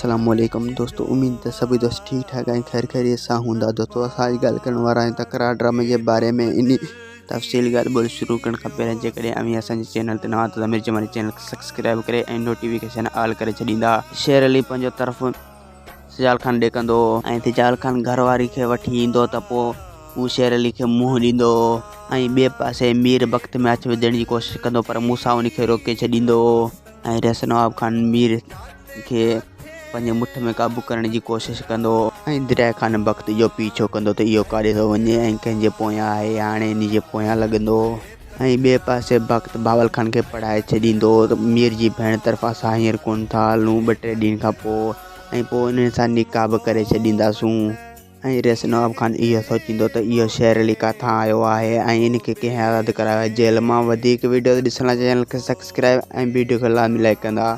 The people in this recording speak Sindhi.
السلام عليڪم دوستو اميد ته سڀئي دوست ٺيڪ ٺاڪ ۽ خير خيريت سان هوندا دوستو اسان اڄ ڳالهه ڪرڻ وارا آهيون تڪرار ڊرامي جي باري ۾ انهي تفصيل ڳالهه ٻولهه شروع ڪرڻ کان پهريان جيڪڏهن اوهين اسان جي چينل تي نوان آهيو ته مير جمالي چينل کي سبسڪرائب ڪري ۽ نوٽيفڪيشن آل ڪري ڇڏيندا. شير علي پنهنجو طرف سجال خان ڏي ڪندو ۽ سجال خان گهر واري کي وٺي ايندو ته پوء هو شير علي کي منهن ڏيندو ۽ ٻئي پاسي مير بخت ۾ اچ وجهڻ جي ڪوشش ڪندو پر موسيٰ ان کي روڪي ڇڏيندو. ۽ رئيس نواب خان مير کي پنهنجي مٺ ۾ قابو ڪرڻ جي ڪوشش ڪندو. ۽ درياء خان بخت جو پيڇو ڪندو ته اهو ڪاڏي ٿو وڃي ۽ ڪنهن جي پويان آهي، هاڻي انهي جي پويان لڳندو. ۽ ٻئي پاسي بخت بهاول خان کي پڙهائي ڇڏيندو ته مير جي ڀيڻ طرف اسان هينئر ڪونه ٿا هلون، ٻه ٽي ڏينهن کان پوء ۽ پوء انهن سان نڪاح به ڪري ڇڏينداسون. ۽ رئيس نواب خان اهو سوچيندو ته اهو شير علي ڪاٿان آيو آهي ۽ ان کي ڪنهن آزاد ڪرايو آهي جيل مان. وڌيڪ وڊيوز ڏسڻ لاء چينل کي سبسڪرائب ۽ وڊيو کي لازمي لائيڪ ڪندا.